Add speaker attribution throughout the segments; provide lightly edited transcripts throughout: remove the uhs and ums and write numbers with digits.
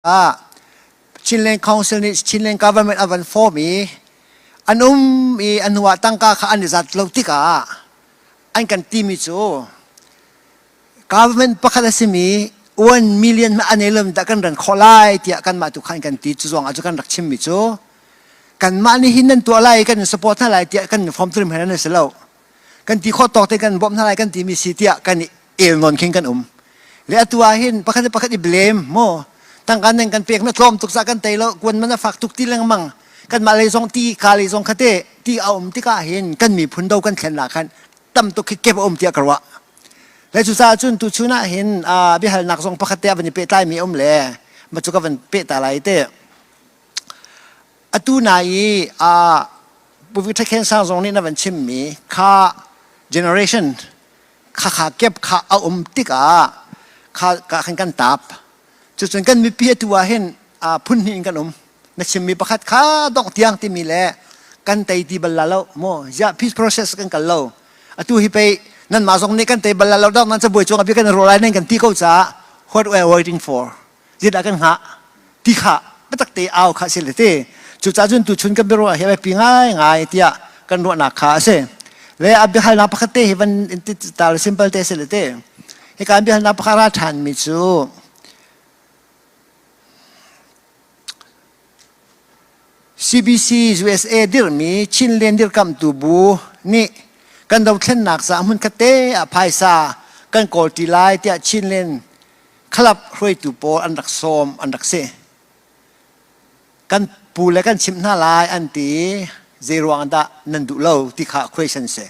Speaker 1: Ah Chinland Council nih Chinland Government a van form i an um i a hnu ah tangka kha an i zat lo tikah an kan timi cu government pakhat a simi 1 million hmanh an ei lo dah kan ran khawh lai tiah kanmah tu khan kan ti. Cu zong ah cu kan rak chimmi cu kanmah nih hin nan tuah lai, kan in support hna lai tiah kan form trim hen an si lo, kan ti khawh tawk te kan bawmh hna lai kan timi si tiah kan i el nawn khin kan um. Le atu ah hin pakhat le pakhat i blame mo tangka nan kan pek na tlawm tuk za kan tei lo, kuan man a fak tuk ti lengmang, kanmah lei zong ti ka lei zong khate ti a um tikah hin kan miphun do kan thlen la khan tam tuk khi kep a um tiah ka ruah. Le cucaah cun tu chun ah hin biahalnak zong pakhat te a van i pehtlai mi um le ma cu ka van peh ta lai te. Atu na i Pu Victor Khen Sang zong nih na van chimmi kha generation kha kha kep kha a um tikah kha ka khan kan tap. Cucun kan mipi atu ah hin phun hnih in kan um. Na chimmi pakhat kha dongh tiang timi le kan tei ti bal la lo mo ziah peace process kan kal lo, atu hi pei nan mah zong nih kan tei bal la lo dok nan cabuai cung ah kan ro lai nan kan ti ko caah what we are waiting for, zeidah kan hngah ti kha biatak te au kha si le te. Cucaah cun tuchun kan biaruah hi a biapi ngaingai tiah kan ruahnak kha a si. Le a biahalnak pakhat te hi van ta simple te si le te. Hika an biahalnak pakhat ra ṭhan mi cu CBC USA dirhmi Chinland dirkamhtu bu nih kan dothlennak caah hmunkhat te ah phaisa kan kawl ṭi lai tiah Chinland club hruaitu pawl an rak sawm an rak si. Kan pu le kan chimh hna lai an ti, zei ruang dah nan duh lo ti kha question si.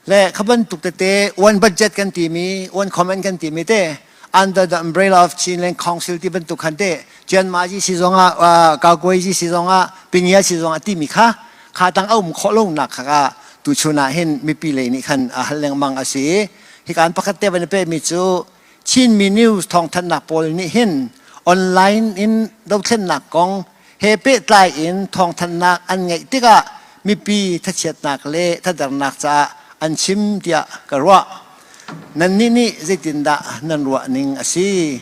Speaker 1: Le kha bantuk tete one budget kan timi, one comment kan timi te under the umbrella of Chinland Council ti bantuk khan te Chianma ji si zong ah, Kaukoi ji si zong ah, Pinya si zong ah timi kha kha tang a um khawh lo nak kha tu chun ah hin mipi lei nih khan a hal lengmang a si. Hi kan pakhat te van pe mi cu Chinmi news thawngthanhnak pawl nih hin online in dothlennak kong he pehtlai in thawngthanhnak an ngeih tikah mipi thachiatnak le thadernak caah an chim tiah ka ruah. Nannih nih zeitindah nan ruah ning a si?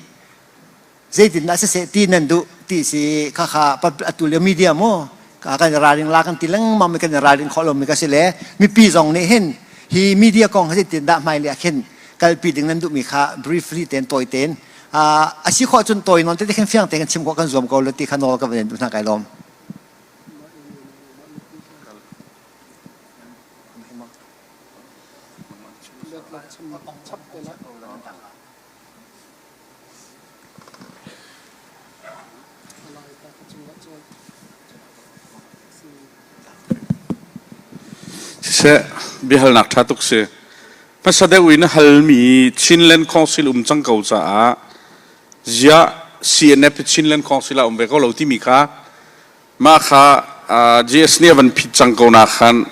Speaker 1: Zeitindah siseh ti nan duh ti si khakha atu lio media mu kan ralring la kan ti lengmang mi kan ralring khawh lomi ka si le mipi zong nih hin hi media kong zeitindah hmailei ah khin kalpi ding nan duhmi kha briefly ten tawi ten a si khawh cun tawi nawn te khin fiang te kan chim khawh kan zuam ko lo ti kha nawl ka van duh hna. Kai lawm.
Speaker 2: Siseh, biahalnak ṭha tuk si. Hmasa deuh in halmi Chinland Council um cang ko caah ziah CNF Chinland Council ah um ve ko lo timi kha mah kha GS nih a van phit cang ko na khan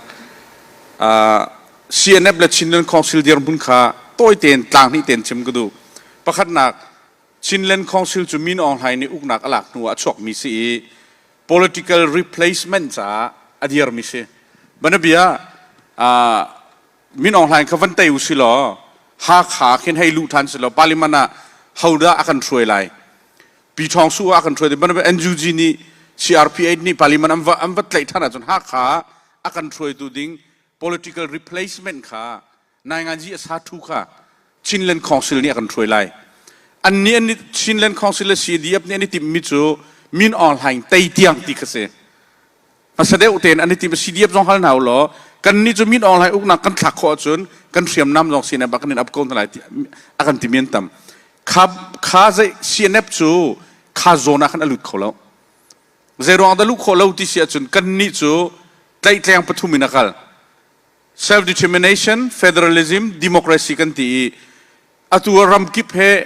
Speaker 2: CNF le Chinland Council dirhmun kha tawi tein tlang hnih tein chim ka duh. Pakhatnak, Chinland Council cu Min Aung Hlaing nih uknak a lak hnu ah a chuakmi si i political replacement caah a dirmi si. Banabia, Min Aung Hlaing kha van tei u si law Hakha khin hei luh ṭhan si law parliament ah hodah a kan hruai lai? Pi Thawng Su ah a kan hruai. Banabia NUG nih CRPH nih parliament an va tlaih ṭhan ahcun Hakha a kan hruaitu ding political replacement kha nainganzi a sa thu kha Chinland Council nih a kan hruai lai. An nih an Chinland Council le CDF nih an i timhmi cu Min Aung Hlaing tei tiang ti kha si. Hmasa deuh tein an i tim. CDF zong hal hna u law kan nih cu Min Aung Hlaing uknak kan thlak khawh ahcun kan hriamnam zong CNF ah kan in ap ko hna lai ti a kan timi an tam. Kha kha zei CNF cu kha zawn ah khan a lut kho lo. Zeiruang dah luh khawh lo ti si ahcun kannih cu tlaihtleng pathum in a kal. Self-determination, federalism, democracy kan ti i atu ram kip he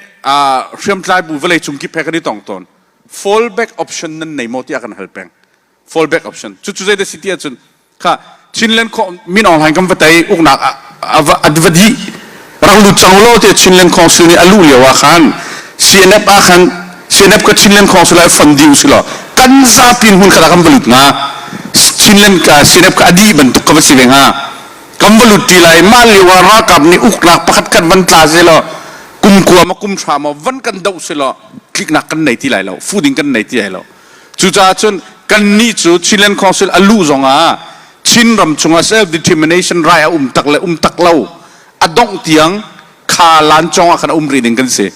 Speaker 2: hriamtlai bu vawlei cung kip he kan i tong tawn. Fallback option nan nei maw tiah kan hal peng. Fallback option. Cucu zei dah si ti ahcun kha Chinland Min Aung Hlaing kan va tei, uknak a va dih, rak lut cang law ti Chinland Council nih a luh lio ah khan CNF ah khan CNF ka Chinland Council ah fund dih usih law kan zapi in hmun khat ah kan va lut hnga. Chinland ka CNF ka a dih bantuk ka va si ve hnga, kan va lut ti lai. Mah lio ah ralkap nih uknak pakhat khat van tla seh law kum kua ma kum hra maw van kan doh seh law. Tliknak kan nei ti lai lo, fu ding kan nei ti lai lo. Cucaah cun kannih cu Chinland Council a luh zongah Chin ram chungah self determination right a um tak le um tak lo a dongh tiang kha lancawng ah khan a um rih ding kan si.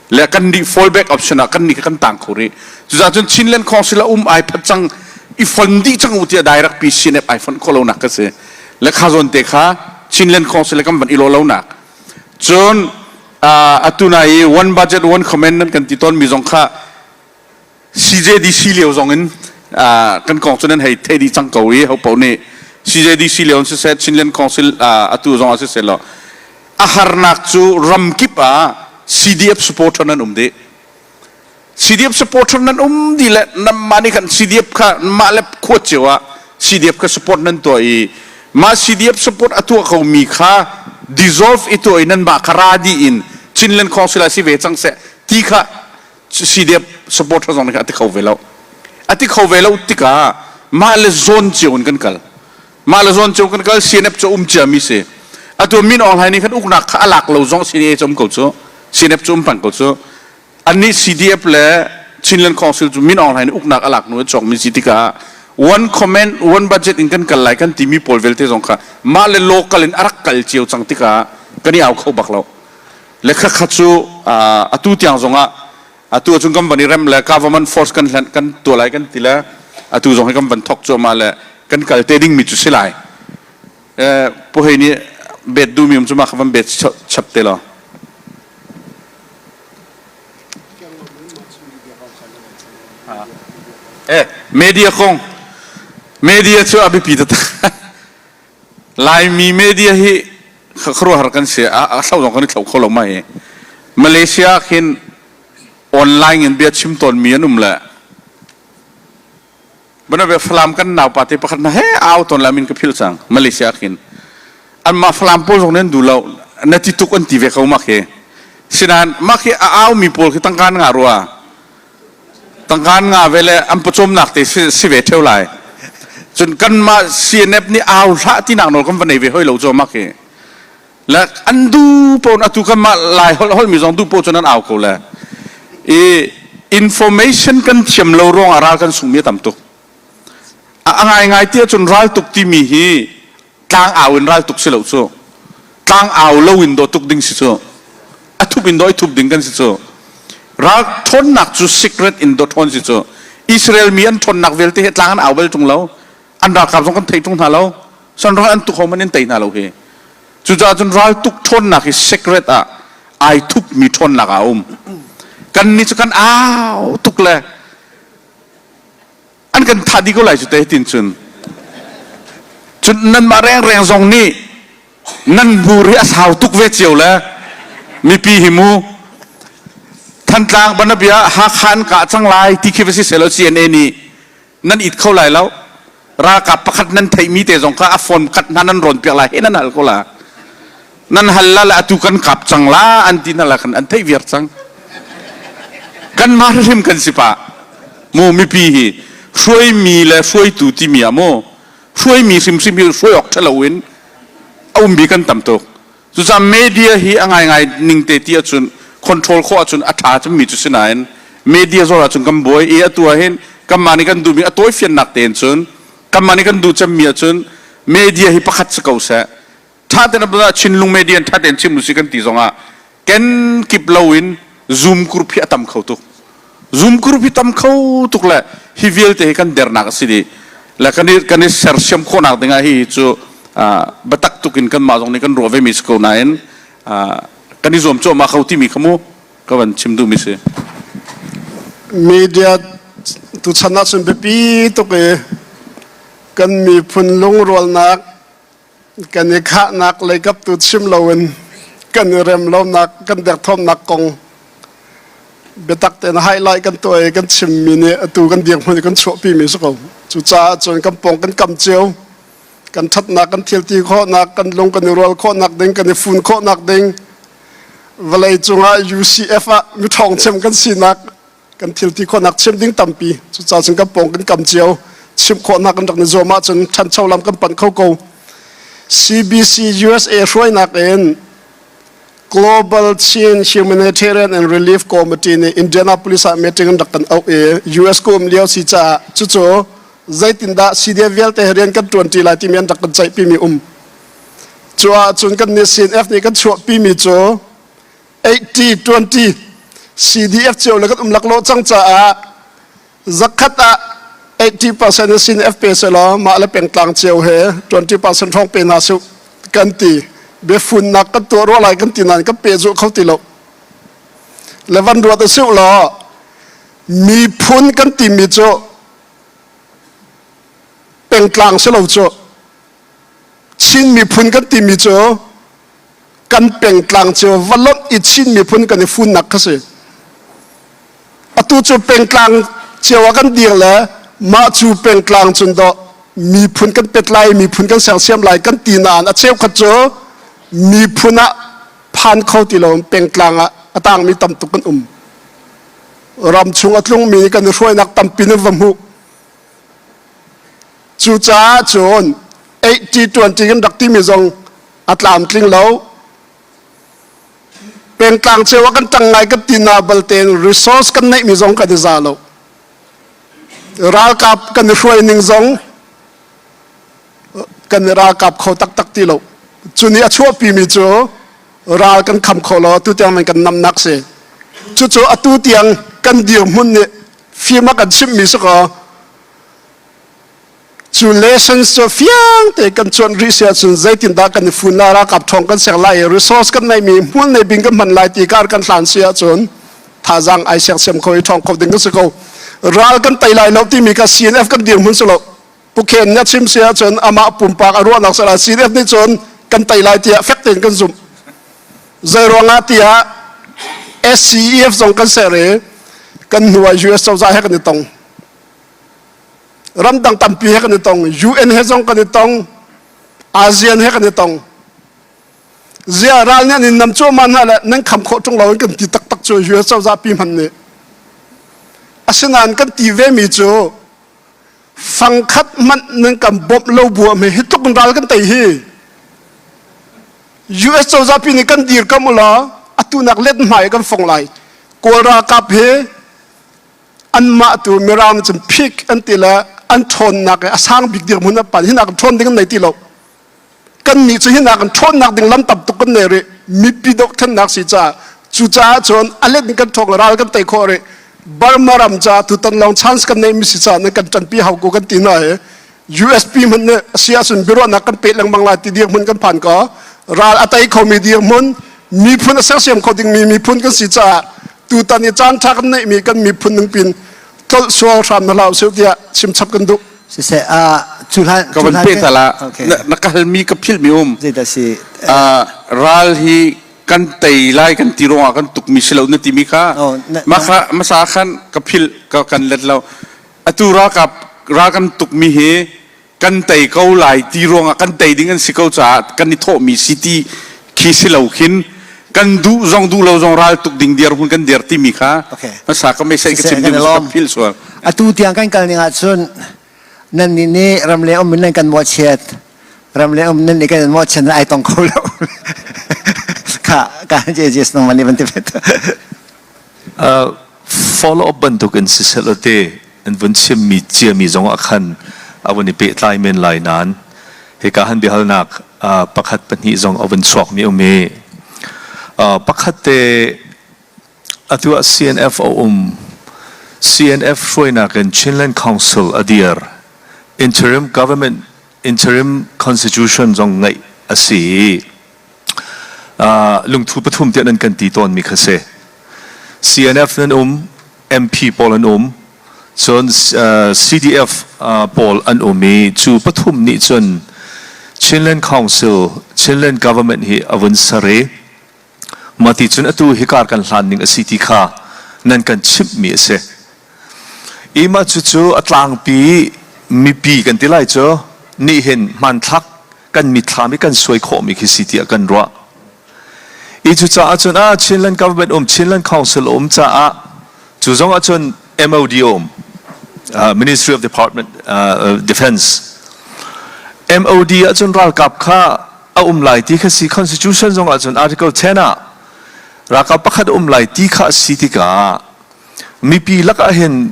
Speaker 2: Le kan nih fallback option ah kan nih kan tang kho rih. Cucaah cun Chinland Council a um ai phat cang i fon dih cang u tiah direct pi CNF ai fonh khawh lo nak ka si. Le kha zawn te kha Chinland Council le kan van i lo lo nak. Cun atu na i one budget one comment nan kan ti tawn mi zong kha CJDC lio zong in kan kong cu nan hei thei dih cang ko i ho paoh nih CJDC lio in siseh Chinland Council atu zong ah siseh law a harnak cu ramkip ah CDF supporter nan um dih. CDF supporter nan um dih le nanmah nih khan CDF kha mah le khua cio ah CDF kha support nan tuah i mah CDF support a tuah ko mi kha dissolve i tuah i nanmah kha ra dih in Chinland Council ah si ve cang seh ti kha CDF supporter zong nih khan a ti kho ve lo. A ti kho ve lo tikah mah le zawn cio in kan kal. Mah le zawn cio kan kal CNF cu um cia mi si. Atu Min Aung Hlaing nih khan uknak kha a lak lo zong CNA cu um ko cu. CNF cu um peng ko cu. Annih CDF le Chinland Council cu Min Aung Hlaing nih uknak a lak hnu in cawk mi si tikah one comment one budget in kan kal lai kan timi pawl vialte zong kha mah le local in a rak kal cio cang tikah kan i au kho bak lo. Le khakha cu atu tiang zongah atu ahcun kan van i rem le government force kan hlan kan tuah lai kan ti le atu zong hi kan van thok cuahmah le kan kal te dingmi cu si lai. Pu Hei nih bet duhmi um cu mah kha van bet chap te law. Media kong media cu a biapi taktak. Laimi media hi khuaruahhar kan si. A thlo zong kan i thlo kho lo mai. Malaysia khin online in bia chim tawnmi an um le Banabe Falam kan naupa te pakhat na he au tawn la min ka phil cang Malaysia khin anmah Falam pawl zong nan duh lo na ti tuk an ti ve ko mak hi sinan mak hi a au mi pawl khi tangka na ngah rua tangka an ngah ve le an pawcawmnak te si ve theo lai cun kanmah CNF nih au hlah tinak nawl kan va nei ve hoi lo cu mak hi le an du pon atu kanmah lai holh holh mi zong du po cun an au ko le i information kan thiam lo ruang ah ral kan sung mi a tam tuk a ngai ngai ti ahcun ral tuk timi hi tlang au in ral tuk si lo cu tlang au lo in do tuk ding si cu a thup in do i thup ding kan si cu ral ṭhawnnak cu secret in do ṭhawn si cu Israel mi an ṭhawnnak vialte hi tlang an au bal ṭung lo an ralkap zong kan thei ṭung hna lo san ral an tuk ho man in tei hna lo hi cucaah cun ral tuk ṭhawnnak hi secret ah ai thup mi ṭhawnnak a um kan nih cu kan au tuk le an kan thah dih ko lai cu te tin cun cun nanmah rengreng zong nih nan hmur hi a sau tuk ve cio le mipi hi mu Thantlang banabia Hakha an kah cang lai ti khi va si selaw CNA nih nan it kho lai lo ralkap pakhat nan theihmi te zong kha a phone kat hna nan rawn piak lai he nan hal ko la nan hal la le atu kan kap cang la an ti hna la khan an theih viar cang kan mah hrim kan si pah mu mipi hi hruaimi le hruaitu timi ah mu hruaimi hrimhrim hi hruai awk ṭhalo in a ummi kan tam tuk cucaah media hi a ngaingai ning te ti ahcun control khawh ahcun a ṭha cemmi cu si nain media zawn ahcun kan buai i atu ah hin kanmah nih kan duhmi a tawifiannak tein cun kanmah nih kan duh cemmi ahcun media hi pakhat si ko seh ṭha tein Chinlung media in ṭha tein chim usih kan ti zongah kenkip loin Zoom group hi a tam kho tuk. Zoom group hi tam kho tuk le hi vialte hi kan dernak a si dih. Le kan i kan i sersiam khawhnak dingah hi cu biatak tuk in kanmah zong nih kan ruah vemi si ko nain kan i zuam cuahmah kho timi kha mu ka van chim duhmi si.
Speaker 3: Media tuchan ahcun biapi tuk i kan miphun lungrualnak kan i khahnak leikap tu chim loin kan i rem lonak kan derthawmnak kong biatak tein highlight kan tuah i kan chimmi nih atu kan dirhmun i kan chuahpimi si ko. Cucaah cun kan pawng kan kam cio kan ṭhatnak kan thilti khawhnak kan lung kan i rual khawhnak ding kan i fun khawhnak ding vawlei cungah UCF ah miṭhawng cem kan sinak kan thilti khawhnak chim ding tampi cucaah cun kan pawng kan kam cio chimh khawhnak kan rak ni zuam ahcun ṭhancho lam kan panh kho ko. CBC USA hruainak in. Global Chin Humanitarian and Relief Committee nih Indianapolis ah meeting an rak kan auh i US ko um lio si caah cucu zeitindah CDF vialte he rian kan ṭuanṭi lai timi an rak kan ceihpimi um. Cu ahcun kan nih CNF nih kan chuahpimi cu 80-20 CDF cio le kan um laklawh cang caah zakhat ah 80% in CNF pe selaw mah le pengtlang cio he 20% hrawng pe hna su kan ti. Biafunnak kan tuah rua lai kan ti nain kan pehzulh kho ti lo. Le van ruat a siu law miphun kan timi cu pengtlang si lo cu Chin miphun kan timi cu kan pengtlang cio va lonh i Chin miphun kan i funnak kha si. Atu cu pengtlang cio ah kan dir le mah cu pengtlang cun dawh miphun kan pet lai, miphun kan sersiam lai kan ti nain a cheukhat cu miphun ah phan kho ti lo pengtlang ah a tangmi tam tuk kan um. Ram chung a tlungmi kan i hruainak tampi nan va hmuh. Cucaah cun 80-20 kan rak timi zong a tlamtling lo. Pengtlang cio ah kan ṭang ngai kan ti na balte resource kan neihmi zong kan i za lo. Ralkap kan i hruai ning zong kan i ralkap kho taktak ti lo. Cu nih a chuahpimi cu ral kan kham kho lo atu tiang man kan namnak si. Cucu atu tiang kan dirhmun nih fim a kan chimhmi si kaw Cu lessons cu fiang te kan cuanh rih si ahcun zeitindah kan i fun lai, ralkap ṭhawng kan ser lai i resource kan neihmi hmual nei bing kan hman lai ti kar kan hlan si ahcun thazaang ai sersiam kho i ṭhawng kho ding kan si ko. Ral kan tei lai lo timi kha CNF kan dirhmun si lo. Pukhen nih a chim si ahcun amah pumpak a ruahnak si lai. CNF nih cun kan tei lai tiah fek tein kan zumh. Zei ruangah tiah SCEF zong kan ser i kan hnu ah US cozah he kan i tong. Ramdang tampi he kan i tong. UN he zong kan i tong. ASEAN he kan i tong. Zia ral nih an in nam cuahmah hna le nan kham khawh ṭung lo in kan ti taktak cu US cozah pi hmanh nih. Asinain kan ti vemi cu fangkhat hmanh nan kan bawmh lo bu ah hi tluk in ral kan tei hi. US cozah pi nih kan dirkamh ulaw atu nak let hmai kan fong lai. Kawl ralkap hi anmah tu Mirang cun phik an ti le an ṭhawnnak i a sang bik dirhmun an pan hinak ṭhawn ding an nei ti lo. Kan nih cu hinak in ṭhawnnak ding lam tam tuk kan nei rih. Mipi dohthlennak si caah cucaah cun a let in kan ṭhawng ral kan tei khawh rih. Burma ram caah tutan lawng chance kan neih mi si caah nan kan ṭanpi hau ko kan ti hna i USP hmanh nih a si ahcun biaruahnak kan peh lengmang lai ti dirhmun kan phan ko. Ral a tei khomi dirhmun, miphun a sersiam kho dingmi miphun kan si caah tutan i caan ṭha kan neihmi kan miphun ningpin tlolh sual hram hna hlah usih tiah chimchap kan duh.
Speaker 1: Siseh, cu hlan
Speaker 2: ka van pe ta la na ka halmi ka philhmi um.
Speaker 1: Zeidah si?
Speaker 2: Ral hi kan tei lai kan ti ruangah kan tukmi si lo na timi kha mah masa khan ka philh ka kan let lo. Atu ralkap ral kan tukmi hi kan tei ko lai ti ruangah kan tei ding an si ko caah kan i thawhmi si ti khi si lo khin kan duh zong duh lo zong ral tuk ding dirhmun kan dir timi kha hmasa ka message ka chim ding ka phil sual.
Speaker 1: Atu tiang kan kal ning ahcun nan nih nih ramleng um in nan kan mawhchiat ramleng um nan nih kan mawhchiat nan ai tong kho lo kha ka je nang mani ban ti fet.
Speaker 4: Follow up bantuk in siseh te an vun chimmi ciami zong ah khan a vun i pehtlai men lai nain hika han biahalnak pakhat pahnih zong a vun chuakmi um i pakhat te atu ah CNF a um CNF hruainak in Chinland Council a dir interim government interim constitution zong ngeih a si i lungthu pathum tiah nan kan ti tawnmi kha si. CNF nan um, MP pawl an um, cun CDF pawl an um i cu pathum nih cun Chinland Council, Chinland Government hi a vun ser i mah ti cun atu hikar kan hlan ning a si ti kha nan kan chimhmi a si. I mah cucu a tlangpi mipi kan ti lai cu nih hin hmanthlak kan mitthlam i kan suai khawhmi khi si tiah kan ruah. I cucaah cun ah Chinland government um Chinland Council um caah cu zong ah cun MOD um Ministry of Department Defense MOD ah cun ralkap kha a um lai ti kha si constitution zong ah cun article 10 ah. Ralkap pakhat a um lai ti kha a si tikah mipi lakah hin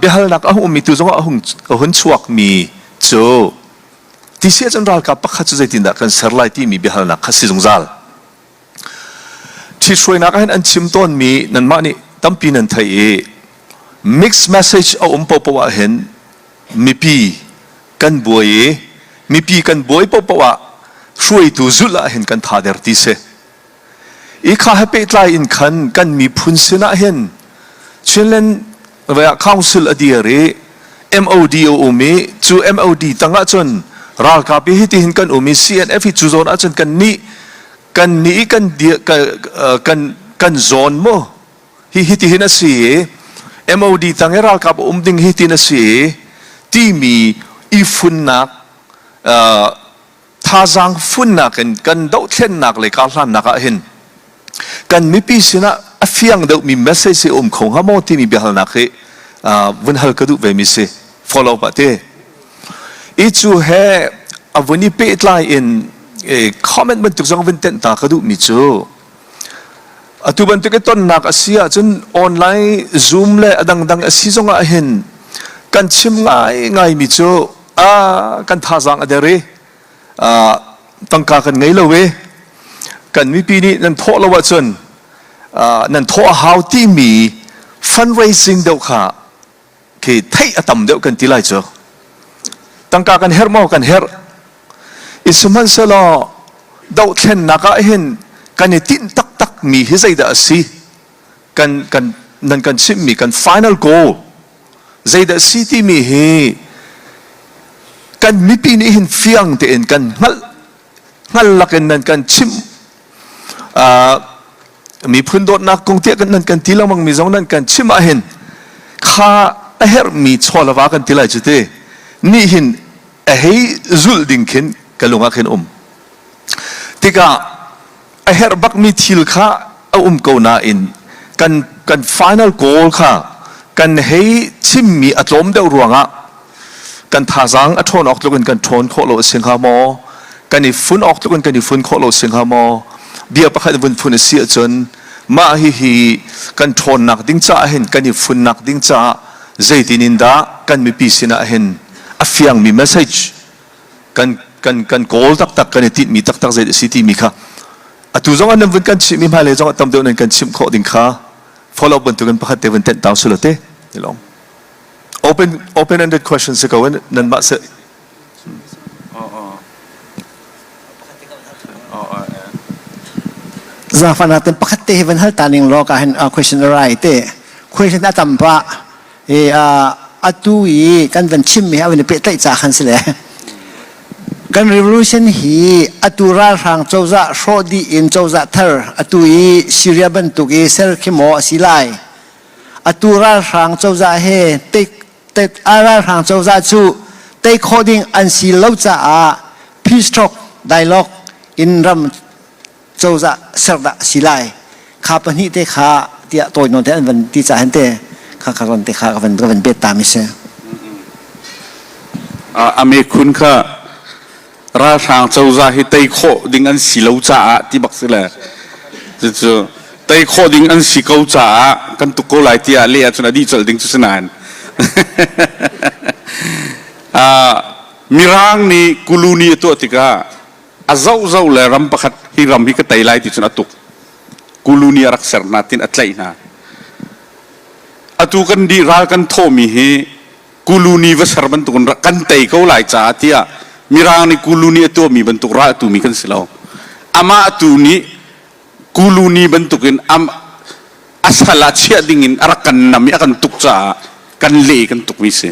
Speaker 4: biahalnak a hung ummi tu zongah a hung a hun chuakmi cu ti si ahcun ralkap pakhat cu zeitindah kan ser lai timi biahalnak kha si zungzal. Ṭhithruainak ah hin an chim tawnmi nanmah nih tampi nan theih i mixed message a um paohpaoh ah hin mipi kan buai i mipi kan buai paohpaoh ah hruaitu zulh ah hin kan tha der ti si. I kha he pehtlai in khan kan miphun sinah hin Chinland Council a dir i MOD a um i cu MOD tangah cun ralkap i hitihin kan um i CNF hi cu zawn ahcun kan nih kan nih i kan kan kan zawn mu hi hitihin a si i MOD tang i ralkap a um ding hitin a si i timi i funnak thazaang funnak in kan dohthlennak le karhlannak ah hin kan mipi sinah a fiang deuhmi message hi um kho hnga maw timi biahalnak hi vun hal ka duh ve mi si follow pa te i cu he a vun i pehtlai in comment bantuk zong vun tenh ta ka duh mi cu atu bantuk i tonnak a si ahcun online zoom le a dangdang a si zongah hin kan chim ngai ngai mi cu a kan thazaang a der i tangka kan ngei lo i kan mipi nih nan thawh lo ahcun nan thawh a hau timi fundraising deuh kha khi theih a tam deuh kan ti lai cu tangka kan herh maw kan herh i sihmanhsehlaw dohthlennak ah hin kan i tinh taktak mi hi zeidah a si kan kan nan kan chimhmi kan final goal zeidah si timi hi kan mipi nih hin fiang tein kan hngalh hngal lakin nan kan chimh miphun dawtnak kong tiah kan nan kan ti lengmang mi zong nan kan chimh ah hin kha a herhmi chaw le va kan ti lai cu ti nih hin a hei zulh ding khin ka lung ah khin um tikah a herh bakmi thil kha a um ko nain kan kan final goal kha kan hei chimmi a tlawm deuh ruangah kan thazaang a ṭhawn awk tluk in kan ṭhawn khawh lo a si hnga maw kan i fun awk tluk in kan i fun khawh lo a si hnga maw bia pakhat vun phun a si ahcun mah hihi kan ṭhawnnak ding caah hin kan i funnak ding caah zeitin in dah kan mipi sinah hin a fiangmi message kan kan kan kawl taktak kan i tinhmi taktak zei a si timi kha atu zong ah nan vun kan chimh mi hmailei zong ah tam deuh nan kan chimh khawh ding kha follow up bantukin pakhat te vun tenh tau silo te ni long open ended question si ko in nan mah se
Speaker 1: Zafana ten pakhat te hi van hal ta ning law ka hin question arai te question a tam pa e atu i kan van chim mi a van i pehtlaih ca khan si le kan revolution hi atu ralhrang cozah hrawh dih in cozah thar atu i Syria bantuk i ser khi maw a si lai atu ralhrang cozah he te ralhrang cozah cu tei khawh ding an si lo caah peace talk dialogue in ram cozah ser dah si lai kha pahnih te kha tiah tawi nawn te an van ti ca hen te kha kha ron te kha ka van ka van bet ta mi si
Speaker 2: ame khun kha ralhrang cozah hi tei khawh ding an si lo caah ti bak si le cucu tei khawh ding an si ko caah kan tuk ko lai tiah le ahcun a dih colh ding cu si nain mirang nih kuluni a tuah tikah a zohzoh le ram pakhat hi ram hi ka tei lai ti cun a tuk kulu nih a rak ser hna tin a tlaih hna atu kan di ral kan thawhmi hi kulu ni va ser bantukin kan tei ko lai caah tiah mirang nih kulu nih a tuahmi bantuk ral a tumi kan si lo amah tu nih kulu ni bantukin am a sal ah chiah dingin a rak kan nam i a kan tuk caah kan le kan tukmi si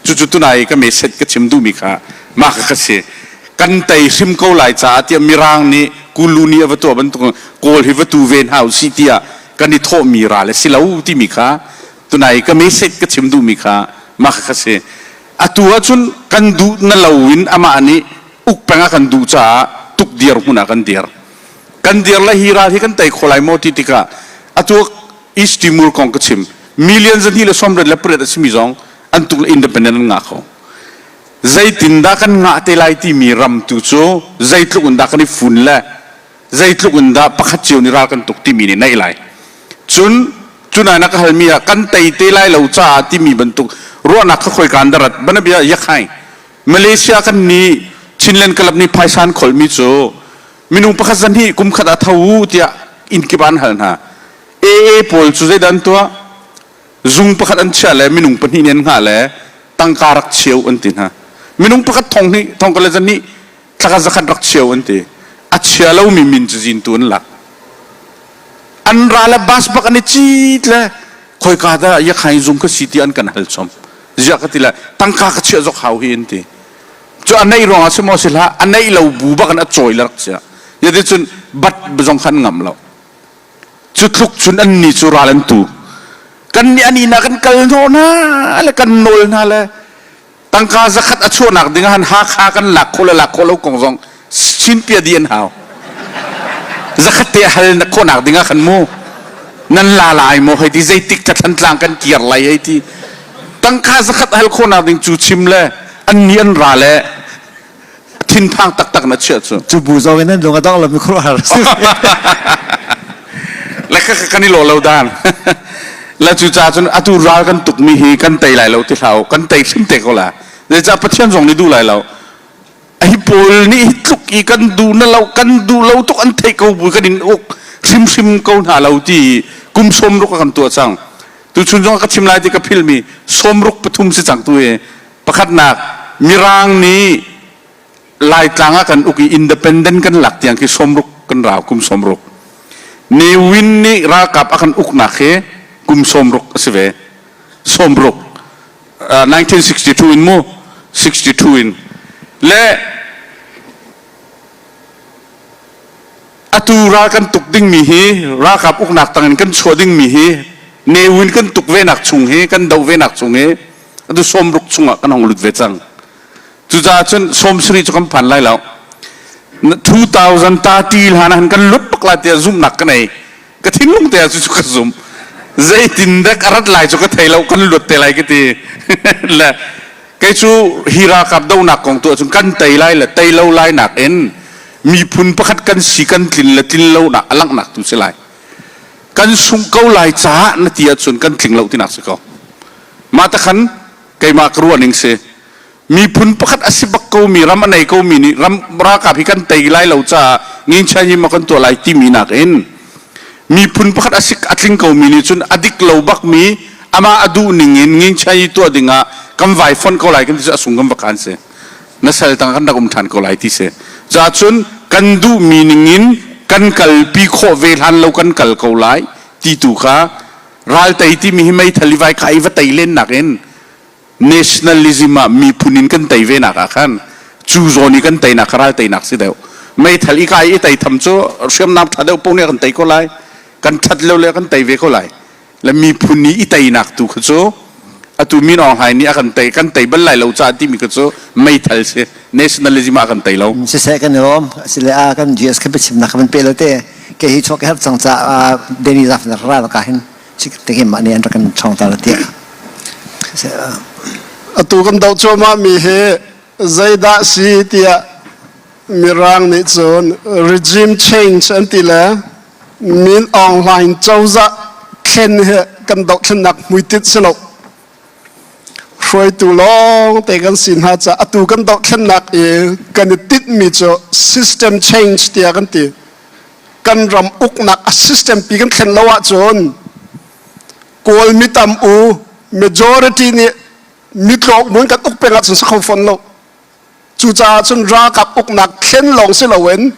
Speaker 2: cucu tunai ka message ka chim duhmi kha mah kha ka si kan tei hrim ko lai caah tiah mirang nih kulu nih a va tuah bantuk kawl hi va tu ve hna usih tiah kan i thawhmi ral a si lo timi kha tunai ka message ka chim duhmi kha mah kha ka si atu ahcun kan duh na lo in amah nih uk peng a kan duh caah tuk dir hmun ah kan dir kan dir le hi ral hi kan tei kho lai maw ti tikah atu East Timor kong ka chim million zahnih le sawmriat le pariat a simi zong an tuk le independent an ngah kho zeitin dah kan ngah te lai timi ram tu cu zeitluk in dah kan i fun le Zeitluk in dah pakhat cio nih ral kan tuk timi nih naih lai. Cun cu na ka halmi ah kan tei te lai lo caah timi bantuk ruahnak kha khoika in dah rat banabia yakhai Malaysia kan nih Chinland Club nih phaisa an kholmi cu minung pakhat zan hi kum khat ah tho u tiah inn kip ah an hal hna. AA pawl cu zeidah an tuah? Zung pakhat an chiah le minung pahnih nih an hngah le tangka rak cheu an ti hna. Minung pakhat thong hnih thong kale zan hnih thlaka zakhat rak cheu an ti. A chia lomi min cazin tu an lak. An ra le bus bak an i cit le khoika dah yakhain zung ka si ti an kan hal chom. Ziah ka ti le tangka ka chiah zok hau hi an ti. Cu a neih ruangah si maw si hlah a neih lo bu bak in a cawi le rak chia. Yati cun bat zong khan ngam lo. Cu tluk cun annih cu ral an tu. Kan nih an inn ah kan kal hnawh hna le kan nawl hna le tangka zakhat a chuahnak ding ah han Hakha kan lak khawh le lak khawh lo kong zong chinpia dih an hau. Zakhat te hal khawhnak ding ah khan mu nan la lai maw hei ti zeitik ta Thantlang kan kir lai hei ti tangka zakhat hal khawhnak ding cu chim le annih an ra le thinphang taktak na chiah cu
Speaker 1: Cu bu zong in nan lung a dong lomi khuaruahhar a si.
Speaker 2: Le ka kan i lo lo dan. Le cu ca cun atu ral kan tukmi hi kan tei lai lo ti hlah kan tei hrim te ko la. Zeicah Pathian zong nih duh lai lo. Hi pawl nih hi tluk i kan duh na lo kan duh lo tuk an theih ko bu kan in uk hrimhrim ko hna lo ti kum 60 kan tuah cang. Tuchun zong ka chim lai ti ka philmi 63 si cang tu hi. Pakhatnak, Mirang nih Laitlang ah kan uk i independent kan lak tiang khi 60 kan rau kum 60. Ne Win nih ralkap a kan uknak hi kum 60 a si ve. 60. 1962 in mu 62 in. Le atu ral kan tuk dingmi hi ralkap uknak tangin kan chuah dingmi hi Ne Win kan tuk ve nak chung hi kan doh ve nak chung hi atu 60 chungah kan hong lut ve cang. Cucaah cun 70 cu kan phan lai lo. 2030 hlan ah kan lut bak lai tiah zumhnak ka nei. Ka thinlung te ah cu ka zum. Zeitin dek a rat lai cu ka thei lo kan luat te lai ka ti. Le kei cu hi ralkap donak kong tu ahcun kan tei lai le tei lo lai nak in miphun pakhat kan si kan tlin le tlin lo nak a langhnak tu si lai. Kan sungh ko lai caah na ti ahcun kan tling lo tinak si ko. Mah te khan keimah ka ruah ning si. Miphun pakhat a si bak komi ram a nei komi nih ram ralkap hi kan tei lai lo caah nginchan ma kan tuah lai timi nakin miphun pakhat a si a tling komi nih cun a dik lo bakmi amah a duh ning in nginchan i tuah dingah kan vai fon ko lai kan ti cu a sung kan va khan si na sal tang kan rak um ṭhan ko lai ti si ca cun kan duhmi ning in kan kalpi khawh ve hlan lo kan kal ko lai ti tu kha Ral tei timi hi meithal i vai kha i va tei len nakin nationalism ah miphun in kan tei ve nak ah khan cu zawn i kan teinak kha ral teinak si deuh. Meithal i kai i tei tham cu hriamnam ṭha deuh paoh nih kan tei ko lai. Kan ṭhat lo le kan tei ve ko lai. Le miphun i i teinak tu kha cu atu Min Aung Hlaing nih a kan tei kan tei bal lai lo caah timi kha cu meithal si nationalism ah kan tei lo.
Speaker 1: Siseh kan i lawm. Asile a kan GS kan biachimnak kan pe lo te. Ke hi chuak herh cang ca Danny Zaf na ra ka hin te hi mah nih an rak kan chong ta la tiah.
Speaker 3: Atu kan doh cuahmah mi hi zeidah si tiah Mirang nih cun regime change an ti le Min Aung Hlaing cozah thlen hi kan dohthlennak hmuitinh si lo. Hruaitu lawng te kan si hna caah atu kan dohthlennak i kan i tinhmi cu system change tiah kan ti. Kan ram uknak a system pi kan thlen lo ahcun Kawl mitam u majority nih mitlawk mun kan uk peng ahcun si kho fawn lo. Cucaah cun ralkap uknak thlen lawng si loin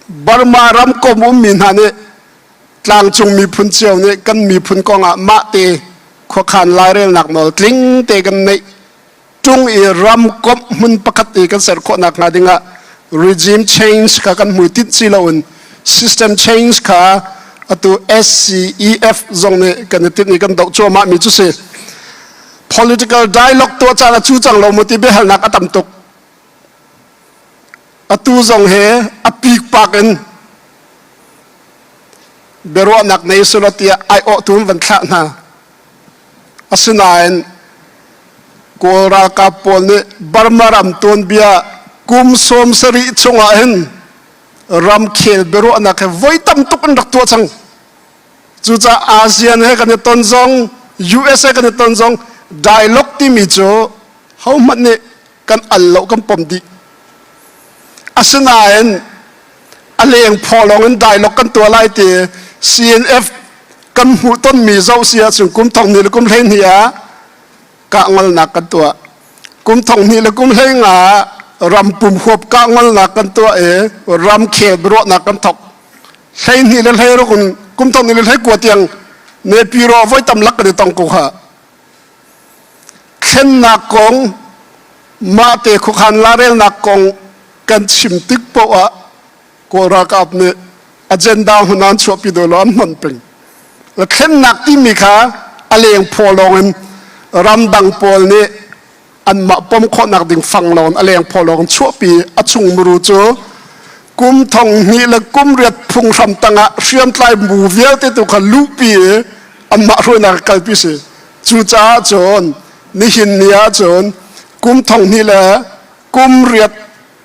Speaker 3: Burma ram kom ummi hna nih tlangcung miphun cio nih kan miphun kongah mahte khuakhan lairelnak nawl tling te kan neih ṭung i ramkomh hmun pakhat i kan ser khawhnak hnga dingah regime change kha kan hmuitinh si loin system change kha atu SCEF zong nih kan i tinh i kan doh cuahmah mi cu si. Political dialogue tuah caan a cu cang lo mu ti biahalnak a tam tuk. Atu zong he a pikpak in biaruahnak nei sulaw tiah aiawhtu an van thlah hna. Asinain Kawl ralkap pawl nih Burma ram tuanbia kum 70 chungah hin. Ramkhel biaruahnak he voi tam tuk an rak tuah cang. Cucaah ASEAN he kan i ton zong, US he kan i ton zong dialogue timi cu hohmanh nih kan al lo, kan pom dih. Asinain a leng phaw lawng in dialogue kan tuah lai ti CNF kan hmuh tonmi zoh si ahcun kum thong hnih le kum 12 ah kahngolnak kan tuah. Kum thong hnih le kum 15 ram pum huap kahngolnak kan tuah i ramkhel biaruahnak kan thok. 12 le 16 in kum thong hnih le 19 tiang Nepiro voi tam lak kan i tong ko kha. Thlennak kong, mahte khuakhan larelnak kong kan chim tik paoh ah Kawl ralkap nih agenda hun an chuahpi deuh lo an hman peng. Le thlennak timi kha a leng phaw lawng in ramdang pawl nih anmah pom khawhnak ding fang lawng a leng phaw lawng chuahpi a chung muru cu kum thong hnih le kum riat phunghram tangah hriamtlai bu vialte tu kha luhpi i anmah hruainak kalpi si. Cucaah cun nihin ni ah cun kum thong hnih le kum riat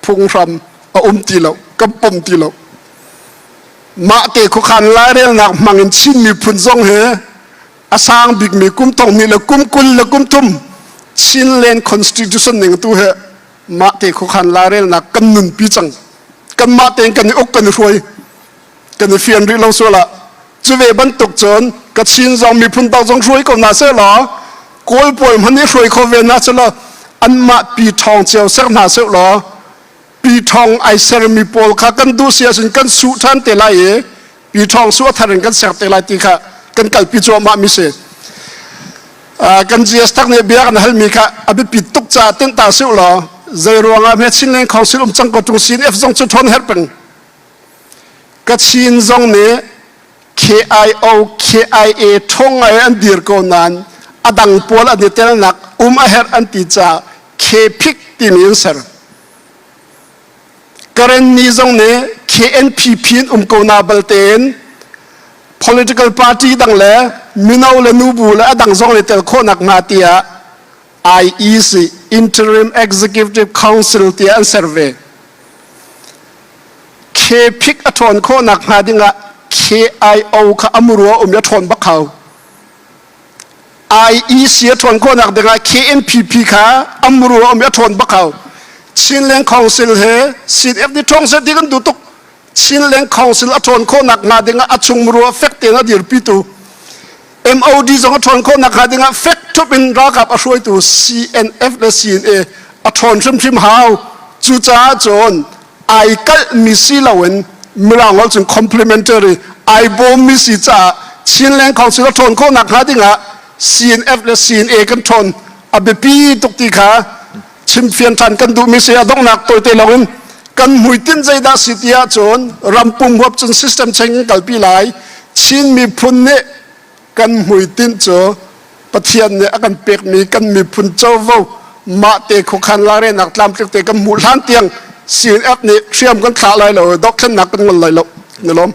Speaker 3: phunghram a um ti lo, kan pom ti lo. Mah te khuakhan lairelnak hmang in Chin miphun zong hi a sang bikmi kum thong hnih le kum 20 le kum 30 Chinland Constitution ning tu he mah te khuakhan lairelnak kan nunpi cang. Kanmah tein kan i uk kan i hruai. Kan i fian rih lo sual ah cu ve bantuk cun Kachin zong miphun dang zong hruai ko hna seh law Kawl pawl hmanh nih hruai kho ve hna seh law anmah pi ṭhawng cio ser hna seh law pi ṭhawng ai sermi pawl kha kan duh si ahcun kan suh ṭhan te lai i pi ṭhawng su a thar in kan ser te lai ti kha kan kalpi cuahmah mi si. Kan GS tak nih bia kan halmi kha a biapit tuk caah tinh ta sih law zei ruangah hme Chinland Council um cang ko ṭung CNF zong cu ṭhawn herh peng. Kachin zong nih KIO, KIA ṭhawng ngai an dir ko nain a dang pawl an i telnak um a herh an ti caah KPIC timi an ser. Karenni zong nih KNPP in um ko na baltein political party dang le mino le nubu le a dang zong nih tel khawhnak hnga tiah IEC Interim Executive Council tiah an ser ve. KPIC a ṭhawn khawhnak hnga dingah KIO kha a muru a um i a ṭhawn bak hau. IEC a ṭhawn khawhnak dingah KNPP kha a muru a um i a ṭhawn bak hau. Chinland Council he CNF nih ṭhawng seh ti kan duh tuk. Chinland Council a ṭhawn khawhnak hnga dingah a chung muru a fek tein a dirpitu MOD zong a ṭhawn khawhnak hnga dingah fek ṭhup in ralkap a hruaitu CNF le CNA a ṭhawn hrimhrim hau. Cucaah cun ai kalhmi si loin Mirang holh cun complementary ai bawmmi si caah Chinland Council a ṭhawn khawhnak hnga dingah CNF le CNA kan ṭhawn a biapi tuk ti kha chimfian ṭhan kan duhmi si. A donghnak tawite lawngin kan hmuitinh zeidah si ti ahcun rampum huap cun system cheng in kalpi lai. Chin miphun nih kan hmuitinh cu Pathian nih a kan pekmi kan miphun covo mahte khuakhan larenak tlamtling te kan hmuh hlan tiang CNF nih hriam kan thlah lai lo, dothlennak kan ngol lai lo. Na lawm.